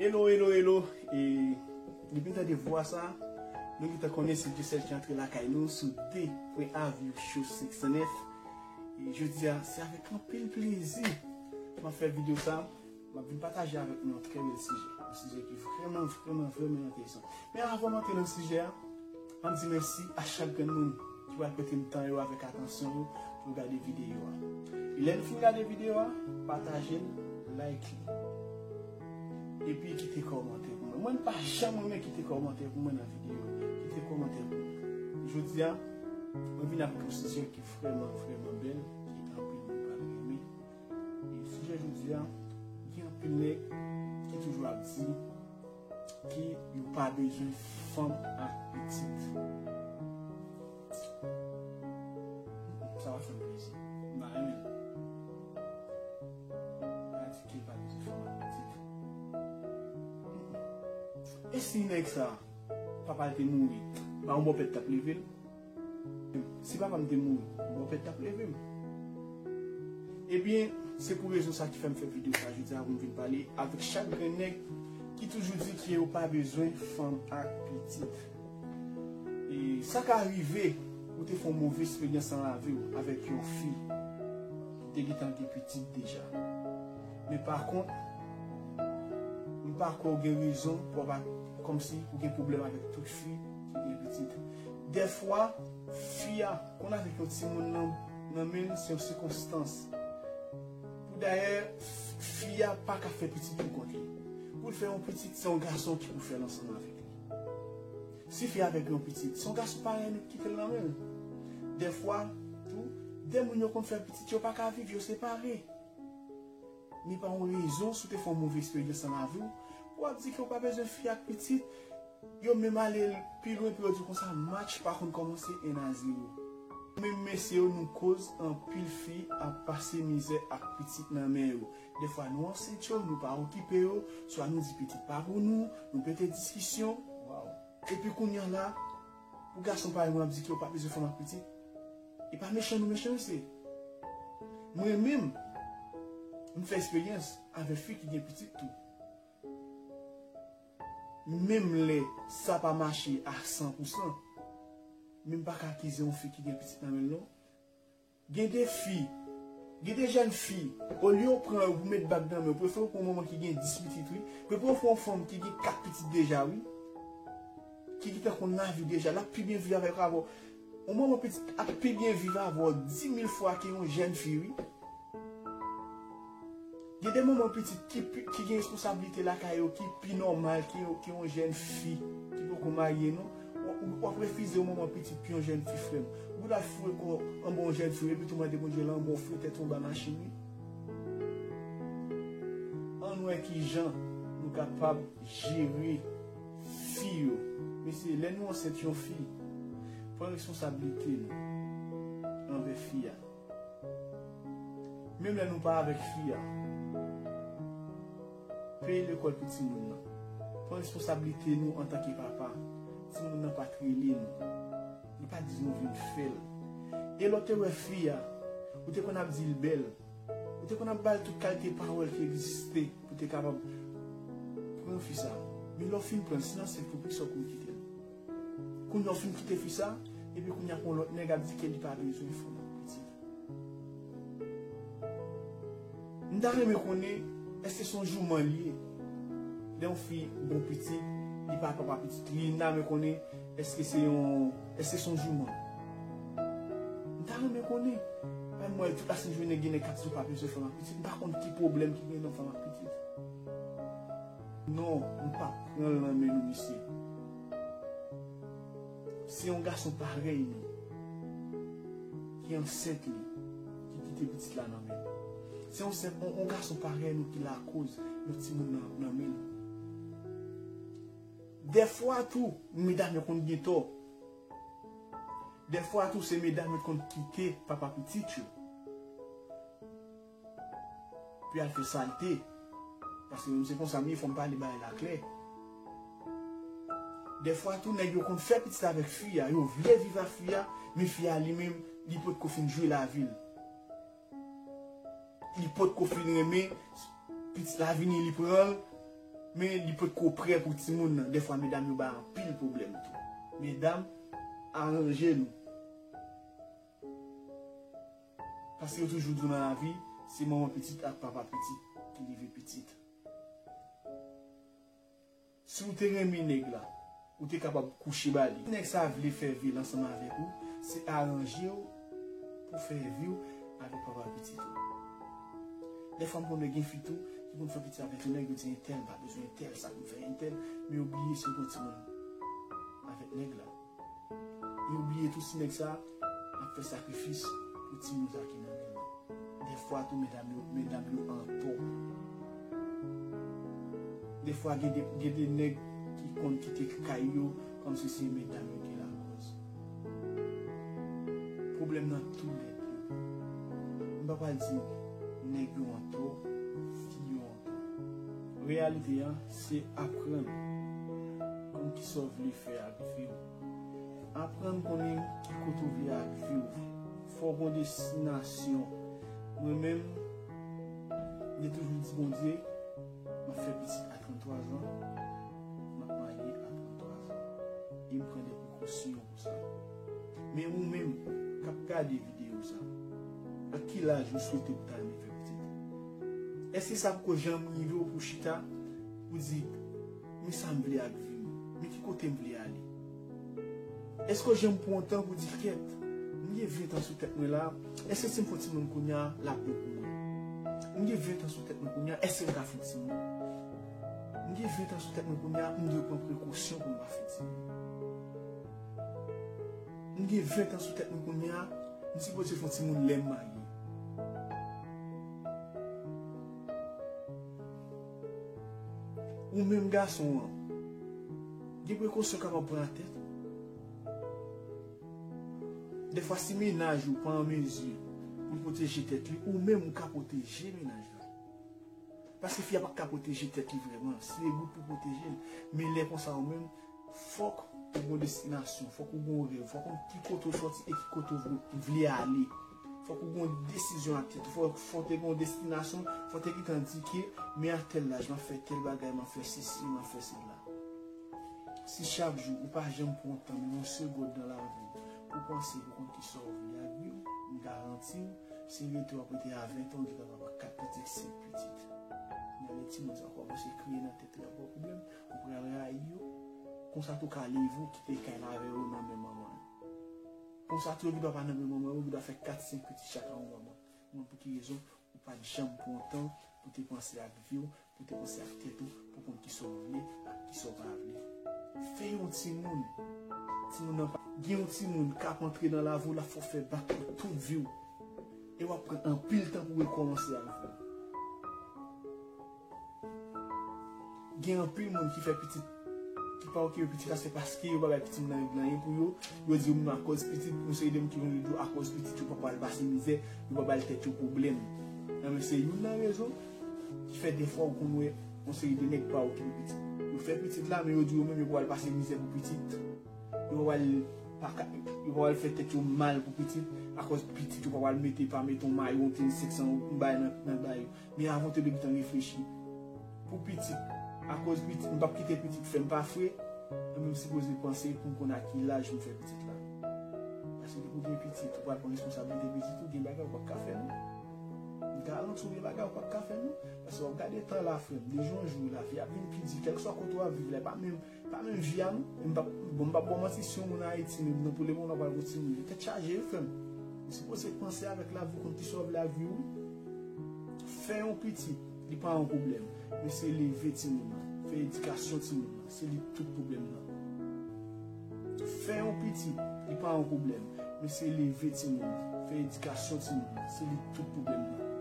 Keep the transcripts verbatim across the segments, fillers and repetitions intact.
Hello, hello, hello. E depi n tande vwa sa, nou gentan konnen se Dieuseul ki antre lakay nou sou D pwen A View Show senk san nèf. E jodi a, se avèk anpil plezi m ap fè videyo sa. M ap vin pataje avèk nou yon trè bèl sijè. Yon sijè ki vrèman, vrèman, vrèman enteresan. Men avan m antre nan sijè a, ann di mèsi a chak grenn moun ki pral prete m tan yo avèk atansyon yo pou yo gade videyo a. E lè nou fin gade videyo a, pataje l, like li. Epi kite kòmantè pou mwen. Mwen, m pa janm renmen kite kòmantè pou mwen nan videyo. Kite kòmantè pou mwen. Jodi a, mwen vin avèk yon sijè ki vrèman, vrèman bèl, ki anpil moun pral renmen. E sijè jodi a, gen anpil nèg ki toujou ap di ke yo pa bezwen fanm ak pitit. Sa va fè m plezi. M pa renmen l. Pa di ke l pa bezwen fanm ak pitit. E si nèg sa, papa l te mouri, pa yon bòpè t ap leve l? Si papa m te mouri, bòpè t ap leve m. Ebyen, se pou rezon sa ki fè m fè videyo sa jodi a pou m vin pale avèk chak grenn nèg ki toujou di ke yo pa bezwen fanm ak pitit. E sa ka rive ou te fè yon move esperyans nan lavi w avèk yon fi ki te gentan gen pitit deja. Men pa kont, m pa kwè w gen rezon pou w pa, kòmsi ou gen pwoblèm avèk tout fi ki gen pitit. Dèfwa, fi a konn avèk yon timoun nan, nan men l, se yon sikonstans. Pou dayè, fi a pa ka fè pitit pou kont li. Pou l fè yon pitit, se yon gason ki pou fè l ansanm avèk li. Si fi a avèk yon pitit, se yon gason parèy nou ki kite l nan men l. Dèfwa, tou, de moun yo konn fè pitit, yo pa ka viv, yo separe. Men pa yon rezon si w te fè yon move esperyans nan lavi w pou w ap di ke w pa bezwen fi ak pitit. Yo menm ale pi lwen pou yo di konsa match pa konn kòmanse en a zewo. Menm mesye yo, nou koz anpil fi ap pase mizè ak pitit nan men yo. Dèfwa nou ansent yo, nou pa okipe yo, swa nou di pitit pa pou nou, nou pete diskisyon. Waw. Epi kounye a la, pou gason parèy mwen ap di ke yo pa bezwen fanm ak pitit. E pa mechan nou mechan, se mwen menm, m fè esperyans avèk fi ki gen pitit tou. Menm lè sa pa mache a san pou san, men m pa ka akize yon fi ki gen pitit nan men l non. Gen de fi, gen de jèn fi, olye w pran yo pou met bag nan men w, prefere w pran yon manman ki gen dis pitit, wi. Prefere w pran yon fanm ki gen kat pitit deja, wi. Ki gentan konn lavi deja, l ap pi byen viv avèk, avè w. Yon manman pitit ap pi byen viv avè w di mil fwa ke yon jèn fi, wi. Gen de manman pitit ki pi, ki gen responsablite lakay yo ki pi nòmal ke, ke yon jèn fi ki poko marye, non. W, w, w ap refize yon manman pitit pou yon jèn fi, frè m. Ou la foure kò anba yon jèn fi, epi tou mande Bondye lanmò, foure tèt ou anba machin, wi. Ann wè kijan nou kapab jere fi yo. Mesye, lè nou ansent yon fi, pran responsablite nou anvè fi a. Menm lè nou pa avèk fi a, peye lekòl pou timoun nan. Pran responsablite nou antanke papa. Timoun nan pa t rele nou. Li pa t di nou vin fè l. E lè w te wè fi a, ou te konn ap di l bèl. Ou te konn ap ba l tout kalite pawòl ki egziste pou te kapab pran fi sa. Men lè w fin pran l, si nan sèt pou plis w konn kite l. Kounye a w fin kite fi sa, epi kounye a pran lòt nèg ap di ke li pa bezwen fanm ak pitit. M ta renmen konnen, èske se yon jouman li ye? Lè yon fi gon pitit, li pa papa pitit li, m ta renmen konnen, èske se yon, èske se yon jouman? M ta renmen konnen. Ay, m wè tout lasent jounen gen nèg k ap di yo pa bezwen fanm ak pitit. M pa konn ki pwoblèm ki gen nan fanm ak pitit. Non, m p ap pran l nan men nou, mesye. Se yon gason parèy nou ki ansent li, ki kite pitit la nan men l. Se yon sèt, yon, yon gason parèy nou ki lakoz yon timoun nan, nan men l. Dèfwa tou, medam yo konn gen tò. Dèfwa tou, se medam yo konn kite papa pitit yo pou y al fè salte. Paske menm se konsa m ye, fò m pale bagay la klè. Dèfwa tou, nèg yo konn fè pitit avèk fi a, yo vle viv ak fi a, men fi a li menm, li potko fin jwe lavi l. Li potko fin renmen, pitit la vini, li pran l, Men li potko prè pou timoun nan. Dèfwa medam yo bay anpil pwoblèm tou. Medam, aranje nou. Paske yo toujou di w nan lavi, se manman pitit ak papa pitit ki leve pitit. Si w te renmen nèg la, ou te kapab kouche ba li. Si nèg sa vle fè vi l ansanm avèk ou, se aranje w pou fè vi w avèk papa pitit ou. Dèfwa m konn wè gen fi tou ki konn fè pitit avèk yon nèg, yo di entèl pa bezwen entèl, sa pou fè entèl, men yo bliye si yo gon timoun avèk nèg la. Yo bliye tou si nèg sa ap fè sakrifis pou timoun sa ki nan men l lan. Dèfwa tou medam yo, medam yo antò. Dèfwa gen de, gen de nèg ki konn kite kay yo kòmsi se medam yo ki lakòz. Pwoblèm nan toulède. M pa pral di nèg yo antò, fi yo antò. Reyalite a, se aprann konn kisa w vle fè ak vi w. Aprann konnen ki kote w vle ak vi w. Fò w gon destinasyon. Mwen menm, m te toujou di Bondye, m ap fè pitit a tranntwa zan, m ap marye a tranntwa zan. E m pran de prekosyon pou sa. Men ou menm k ap gade videyo sa, a ki laj ou swete pou ta renmen fè pitit? Èske sa poko janm rive w pou w chita, pou w di, men sa m vle ak vi m, men ki kote m vle ale? Èske w janm pran tan pou di, kèt, m gen ven tan sou tèt mwen la, èske si m fè yon timoun kounye a, l ap bon pou mwen? M gen ven tan sou tèt mwen kounye a, èske m ka fè yon timoun? M gen ven tan sou tèt mwen kounye a, m dwe pran prekosyon pou m pa fè timoun. M gen ven tan sou tèt mwen kounye a, m sipoze fè yon timoun lè m marye. Ou menm gason an, gen prekosyon w kapab pran ak tèt ou. Dèfwa, si mennaj ou pa an mezi pou l pwoteje tèt li, ou menm ou ka pwoteje mennaj la. Paske fi a p ap ka pwoteje tèt li vrèman, se gwoup pou pwoteje l. Men lè konsa ou menm, fòk ou gon destinasyon, fòk ou gon rèv, fòk ou konn ki kote ou sòti e ki kote ou vle ale. Fòk ou gon desizyon ak tèt ou, fòk, fòk te gon destinasyon, fòk te gentan di ke, men a tèl laj, m ap fè tèl bagay, m ap fè sesi, m ap fè sela. Si chak jou ou pa janm pran tan, menm yon segond nan lavi w, pou w panse pou konn kisa w vle ak vi w, m garanti w, si rete w ap rete a ven tan, w gen kapab kat pitit, senk pitit. Lè timoun sa kòmanse kriye nan tèt li, ap gen pwoblèm, ou pral rayi yo. Konsa tou ka leve w kite kay la avè yo nan men manman yo. Konsa tou yo ki dwa pa nan men manman yo, ki dwa fè kat, senk pitit chak a yon manman. Konn pou ki rezon ou pa t janm pran tan pou te panse ak vi w, pou te panse ak tèt ou, pou konn kisa w vle ak kisa w pa vle. Fè yon timoun. Timoun nan pa gen yon timoun k ap antre nan lavi w, l ap fè w fè bak pou tout vi w. E w ap pran anpil tan pou rekòmanse ak vi w. Gen anpil moun ki fè pitit, ki pa okipe pitit la, se paske yo pa bay pitit nan règ la anyen pou yo. Yo di yo menm akòz pitit, yon seri de moun ki konn di yo akòz pitit yo pa pral pase mizè, yo pa bay tèt yo pwoblèm. Nan men se youn nan rezon ki fè defwa ou konn wè yon seri de nèg pa okipe pitit. Yo fè pitit la, men yo di yo menm yo pa pral pase mizè pou pitit. Yo pa pral pa ka, yo pa pral fè tèt yo mal pou pitit, akòz pitit yo pa pral mete, pa mete yon mayo, yon tenis senk san, yon bagay nan, nan ba yo. Men avan w te dwe gentan reflechi. Pou pitit, akòz pitit, m p ap kite pitit fè m pa fre, mwen menm sipoze panse pou m konn a ki laj m fè pitit la. Paske depi w gen pitit, ou pral pran responsablite pitit ou, gen bagay ou p ap ka fè non. M garanti w gen bagay ou p ap ka fè non. Paske w ap gade tan la, frè m, de jou an jou, lavi ap vin pi di, kèlkeswa kote w ap viv la, e pa menm Pa menm vi a non. E m p ap, bon, m p ap ba w manti, si yon moun Ayiti menm nan pou lemonn w ap al kontinye. Tèt chaje wi, frè m. Ou sipoze panse avèk lavi w, konn kisa w vle ak vi w wi. Fè yon pitit, li pa yon pwoblèm. Men se leve timoun nan, fè edikasyon timoun nan, se li tout pwoblèm nan. Fè yon pitit, li pa yon pwoblèm. Men se leve timoun nan, fè edikasyon timoun nan, se li tout pwoblèm nan.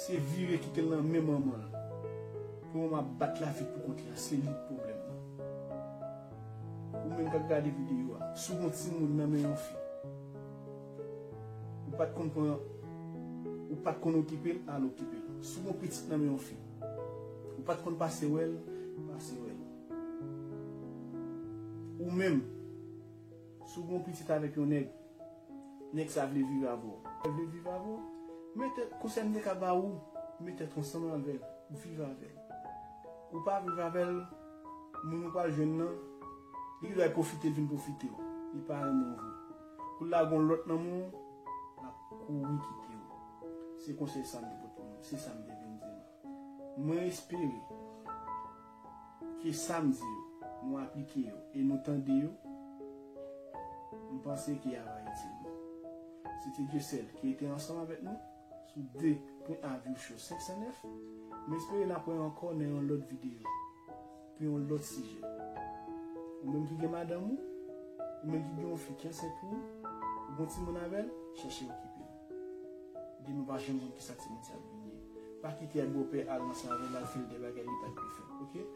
Se vire kite l nan men manman l. Pou manman ap bat lavi pou kont li a, se li k pwoblèm nan. Ou menm k ap gade videyo a, si w gon timoun nan men yon fi, ou pa t konn pran, ou pa t konn okipe l, al okipe l. Si w gon pitit nan men yon fi, ou pa t konn pase wè l, pase wè l. Ou menm, si w gon pitit avèk yon nèg, nèg sa vle viv avè w. Vle viv avè w? Mete, konsèy m te ka ba ou, mete tèt ou ansanm avè l, viv avè l. Ou pa viv avè l, moun ou pral jwenn nan, li gen dwa pwofite l vin pwofite w. Li pa renmen w vre. Kou l lage yon lòt nan men w, l ap kouri kite w. Se konsèy sa m te pote pou nou. Se sa m te vin di la. Mwen espere ke sa m di yo, nou aplike yo e nou tande yo, m panse ke y ap itil nou. Se te Dieuseul ki rete ansanm avèk nou sou de pwen Aviv Show senk san nèf. M espere n ap wè ankò nan yon lòt videyo pou yon lòt sijè. Ou menm ki gen madanm ou, ou menm ki gen yon fi ki ansent pou ou, ou gen timoun avè l, chèche okipe l. Demen w pa janm konn kisa timoun sa ap vin ye. Pa kite bòpè al ansanm avè l, al fè l de bagay li pa t dwe fè, oke?